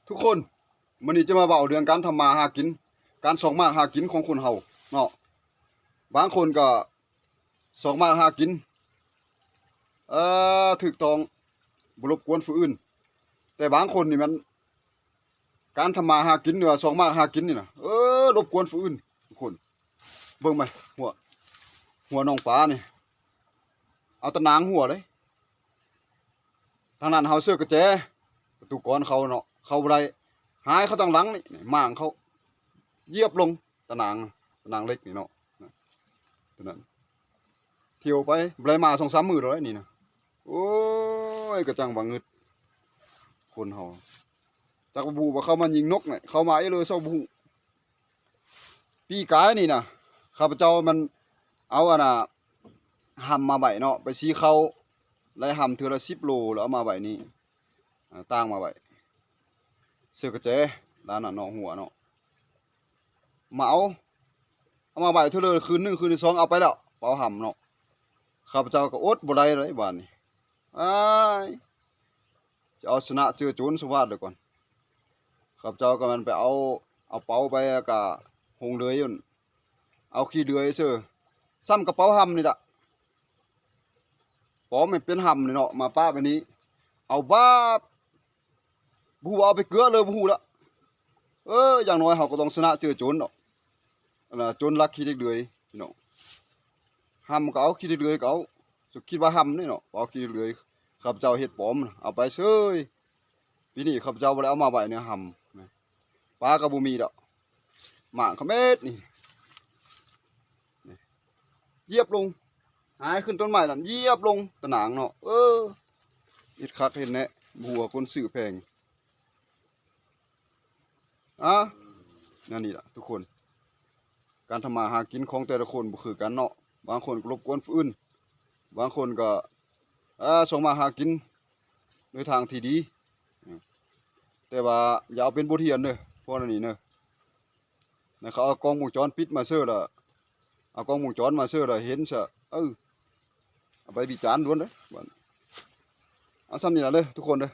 ທຸກຄົນ, ມື້ນີ້ຈະມາເວົ້າເລື່ອງການທຳມາຫາກິນ, ການຊອກໝາກຫາກິນຂອງຄົນເຮົາເນາະ. ບາງຄົນກໍຊອກໝາກຫາກິນ ເອີ ຖືກຕ້ອງ, ບໍ່ລົບກວນຜູ້ອື່ນ. ແຕ່ບາງຄົນນີ້ມັນ ການທຳມາຫາກິນ ຫຼືວ່າຊອກໝາກຫາກິນນີ້ນະ ເອີ ລົບກວນຜູ້ອື່ນ. ທຸກຄົນເບິ່ງໄໝ ຫົວ ຫົວໜອງປານີ້ ເອົາຕາໜາງຫົວເດ້. ທາງນັ້ນເຮົາເສີກະແຈ ປະຕູກອນເຂົາເນາະ, ເຂົ້າບໍ່ໄດ້, ຫາຍເຂົ້າທາງຫຼັງນີ້, ໝາກເຂົາຢຽບລົງ ຕາໜາງ, ຕາໜາງເຫຼັກນີ້ເນາະ. ຕົວນັ້ນ ທ່ຽວໄປ ບໍ່ໄດ້ມາສອງສາມມື້ແລ້ວນີ້ນະ. ໂອ້ຍ ກະຈັ່ງວ່າງຶດ ຄົນເຮົາ ຈັກບໍ່ຮູ້ວ່າເຂົາມາຍິງນົກນີ້ ເຂົາມາອີ່ເລີເຊົາບໍ່ຮູ້. ປີກາຍນີ້ນະ ຂ້າພະເຈົ້າມັນເອົາອັນນ່າ ຫຳມາໄວ້ເນາະ, ໄປສີເຂົ້າ ໄດ້ຫຳເທື່ອລະສິບໂລ ແລ້ວເອົາມາໄວ້ນີ້ ຕ່າງມາໄວ້ ເສືອກະແຈ ດ້ານນັ້ນເນາະ ຫົວເນາະ ມາເອົາ ເອົາມາໄວ້ເທື່ອລະຄືນໜຶ່ງ ຄືນທີສອງ ເອົາໄປແລ້ວ ເປົາຫຳເນາະ. ຂ້າພະເຈົ້າກໍອົດບໍ່ໄດ້ເລີຍບາດນີ້ ອ້າຍ ຈະເອົາຊະນະເຈີໂຈນສະຫວາດເລີຍກ່ອນ. ຂ້າພະເຈົ້າກໍແມ່ນໄປເອົາ ເອົາເປົາໄປ ແລ້ວກໍຫົງເດືອຍ ເອົາຂີ້ເດືອຍເຊີ ຊ້ຳກະເປົາຫຳນີ້ລະ ປອມໃຫ້ເປັນຫຳນີ້ເນາະ ມາປະໄວ້ນີ້ ເອົາບາບ ບໍ່ຮູ້ວ່າເອົາໄປເກືອເລີຍ ບໍ່ຮູ້ລະ. ເອີ ຢ່າງໜ້ອຍເຮົາກໍຕ້ອງຊະນະເຈີໂຈນເນາະ ອັນນ່າ ໂຈນລັກຂີ້ເດັກເດືອຍ ພີ່ນ້ອງ. ຫຳກໍເອົາ ຂີ້ເດັກເດືອຍກໍເອົາ ເຈົ້າຄິດວ່າຫຳນີ້ເນາະ ເອົາຂີ້ເດັກເດືອຍ. ຂ້າພະເຈົ້າເຮັດປອມ ເອົາໄປເຊີຍ. ປີນີ້ຂ້າພະເຈົ້າບໍ່ໄດ້ເອົາມາໄວ້ໃນຫຳ ປາກໍບໍ່ມີດອກ. ໝາກຂະເມັດນີ້ ຢຽບລົງ ຫາຍຂຶ້ນຕົ້ນໄມ້ນັ້ນ ຢຽບລົງ ຕາໜາງເນາະ. ເອີ ເຮັດຄັກເຮັດແນ່ ບໍ່ຮູ້ວ່າຄົນຊື້ແພງ. ອາ ແນວນີ້ລະທຸກຄົນ ການທຳມາຫາກິນຂອງແຕ່ລະຄົນບໍ່ຄືກັນເນາະ. ບາງຄົນກໍລົບກວນຜູ້ອື່ນ ບາງຄົນກໍ ເອີ ຊອກມາຫາກິນໂດຍທາງທີ່ດີ. ແຕ່ວ່າຢ່າເອົາເປັນບົດຮຽນເດີ ພວກນັ້ນນີ້ເດີ. ນະ ເຂົາເອົາກ້ອງວົງຈອນປິດມາເຊີລະ ເອົາກ້ອງວົງຈອນມາເຊີລະເຫັນຊະ ເອີ ເອົາໄປວິຈານດ່ວນເດີ. ເອົາສ່ຳນີ້ລະເດີທຸກຄົນເດີ.